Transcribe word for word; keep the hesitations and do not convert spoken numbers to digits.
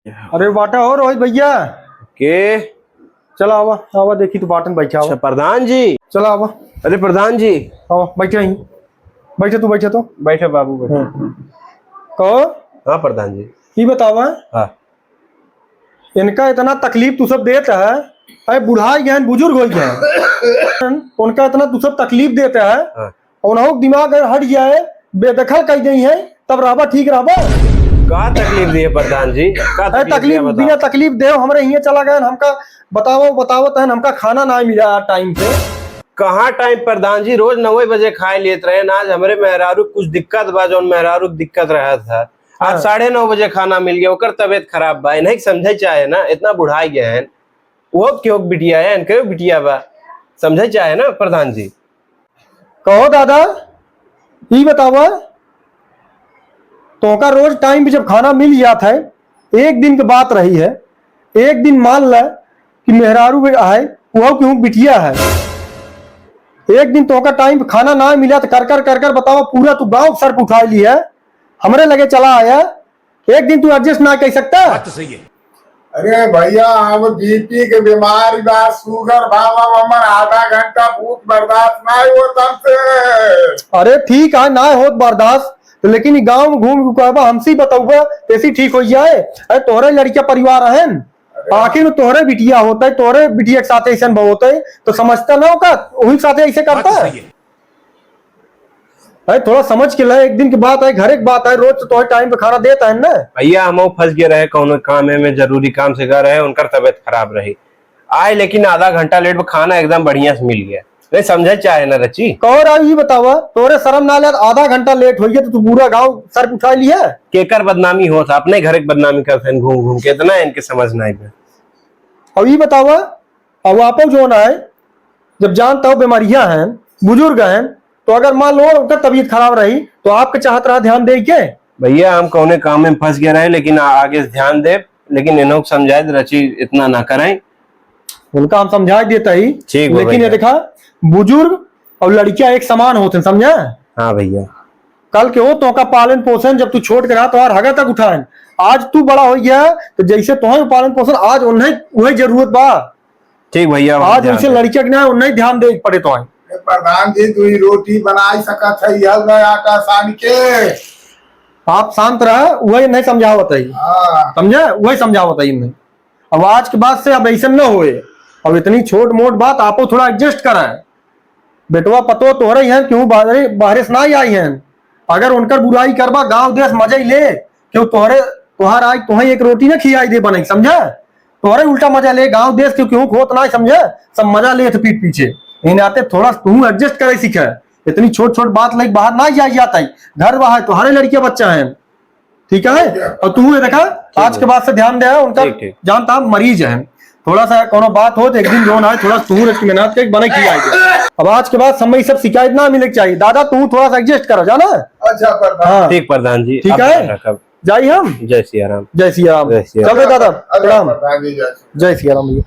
अरे बाटा हो रोहित भैया। के? चला आवा, आवा, देखी तो बाटन बैठा आवा। अच्छा, प्रधान जी। चला आवा। अरे प्रधान जी। आवा, बैठे ही। बैठे तू, बैठे तो। बैठे बाबू, बैठे। हाँ। कहो? हाँ प्रधान जी। ई बतावा। हाँ। इनका इतना तकलीफ तू सब देत है, अरे बुढ़ाई गए, बुजुर्ग हो गए, उनका इतना तू सब तकलीफ देत है, हाँ। उन्हों दिमाग अगर हट जाए, बेदखल कर गई है, तब रहबा ठीक रहबा। का तकलीफ दिए प्रधान जी? का अरे तकलीफ तकलीफ दिए, बताओ। बिना तकलीफ दे हमरे हियाँ चला गए, हमका बताओ, बताओ तहन हमका खाना ना मिला टाइम से। कहाँ टाइम प्रधान जी? रोज नौ बजे खाए लेत रहे ना, आज हमरे मेहरारू कुछ दिक्कत बा, जौन मेहरारू के दिक्कत रहत है। आज हाँ। साढ़े नौ बजे खाना मिल गया, ओकर तबीयत खराब बा, इन्हें समझे चाहे ना, इतना बुढ़ाई गए हैं। वो क्यों बिटिया है, इनके बिटिया बा, समझे चाहे ना प्रधान जी। कहो दादा, ई बतावा, तोहका रोज टाइम पे जब खाना मिल जात है, एक दिन के बात रही है, एक दिन मान ल कि मेहरारू भी है, वो केहू बिटिया है, एक दिन तोहका टाइम पे खाना ना मिला तो कर कर कर कर बतावा, पूरा तू गाँव सर पे उठा ली है, हमरे लगे चला आया, एक दिन तू एडजस्ट ना कर सकता? बात तो सही है। अरे भैया, हम बीपी के बीमारी बा, शुगर बा, बा, हमर आधा घंटा भूख बर्दाश्त ना होत हमसे। अरे ठीक है, ना होत बर्दाश्त, तो लेकिन ई गाँव में घूम के कहबा, हमसे ही बतौबा, तैसे ठीक हो जाए। अरे तोहरे लड़किया परिवार रहन, अरे आखिर में तोहरे बिटिया होता है, तोहरे बिटिया के साथ ऐसन होता है, तो समझता ना होता, वही साथे ऐसे बात तो करता। सही है। अरे थोड़ा समझ के ले, एक दिन की बात है, घर एक बात है, रोज तो तोहे टाइम पे खाना देता है ना। भैया, हम फंस गए रहे कौनो काम में, जरूरी काम से गए रहे, उनकर तबीयत खराब रही, आए लेकिन आधा घंटा लेट में, खाना एकदम बढ़िया से मिल गया। नहीं समझे चाहे ना रची। कहो राव, ये बतावा, तोरे शर्म ना लगे, आधा घंटा लेट हो गया तो तू पूरा गांव सर पे उठा लिया। केकर बदनामी होत है? अपने घर के बदनामी करत हैं घूम घूम के, इतना इनके समझ ना आए। अब ये बतावा, अब आपो जौन है, जब जानता हो बीमारियां हैं, बुजुर्ग हैं, तो अगर मान लो उनका तबीयत खराब रही, तो आपके चाहत रहा ध्यान दे के? भैया, हम कौने काम में फंस गए रहे, लेकिन आ-, आगे से ध्यान दे, लेकिन इन्हों को समझाए दे, रची इतना ना करें। उनका हम समझाए देता ही, ठीक बा लेकिन ये भैया। देखा, बुजुर्ग और लड़कियां एक समान होते हैं, समझा? हाँ भैया। कल के हो तो का पालन पोषण, जब तू छोट के रहा, तो हर हगा तक उठाएन। आज तू बड़ा हो गया, तो जैसे तोहे पालन पोषण आज उन्हें, वही जरूरत बा। ठीक भैया, हम आज ध्यान जैसे देब। लड़किया के ना, उन्हें ध्यान दे पड़े तो है। ए, प्रधान जी, तू ही रोटी बनाई सकत है, यह ना आटा सान के। आप शांत रहा, वही नहीं समझावत है। हाँ। समझे? वही समझावत है इनमें। अब आज के बाद से अब ऐसा न होए। अब इतनी छोट मोट बात, आपो थोड़ा एडजस्ट कराए। बेटवा पतो तोहरे ही हैं, क्यों बाहरे, बाहरे से ना आई हैं। अगर उनकर बुराई करबा, गांव देश मजा ही ले, क्यों तोहरे, तोहार आज तोहे एक रोटी ना खियाई दे बने, समझा? तोहरे उल्टा मजा ले, गांव देश के क्यों खोत ना, समझा? सब मजा ले तो पीठ पीछे। इन नाते थोड़ा तू एडजस्ट करे सीखे। इतनी छोट छोट बात लेके बाहर ना जाए जाता है। घर बाहर तोहरे लड़कियां बच्चा हैं, ठीक है? ठीक है। और तू ये देखा, ठीक आज है। के बाद से ध्यान दे, उनका ठीक, ठीक। जानता हम मरीज हैं, थोड़ा सा कोनो बात हो तो एक दिन जो ना है, थोड़ा तू एक मेहनत के बने खियाई दे। अब आज के बाद समय सब शिकायत ना मिले के चाहिए। दादा, तू थोड़ा सा एडजस्ट करो, जाना? अच्छा, प्रधान। हाँ। ठीक, प्रधान जी, ठीक आप है? ध्यान रखब। जाई हम? जय सिया राम। जय सिया राम। जय सिया चल रे राम। दादा, अच्छा, प्रणाम। प्रधान जी, जय सिया राम। जय सिया राम भैया।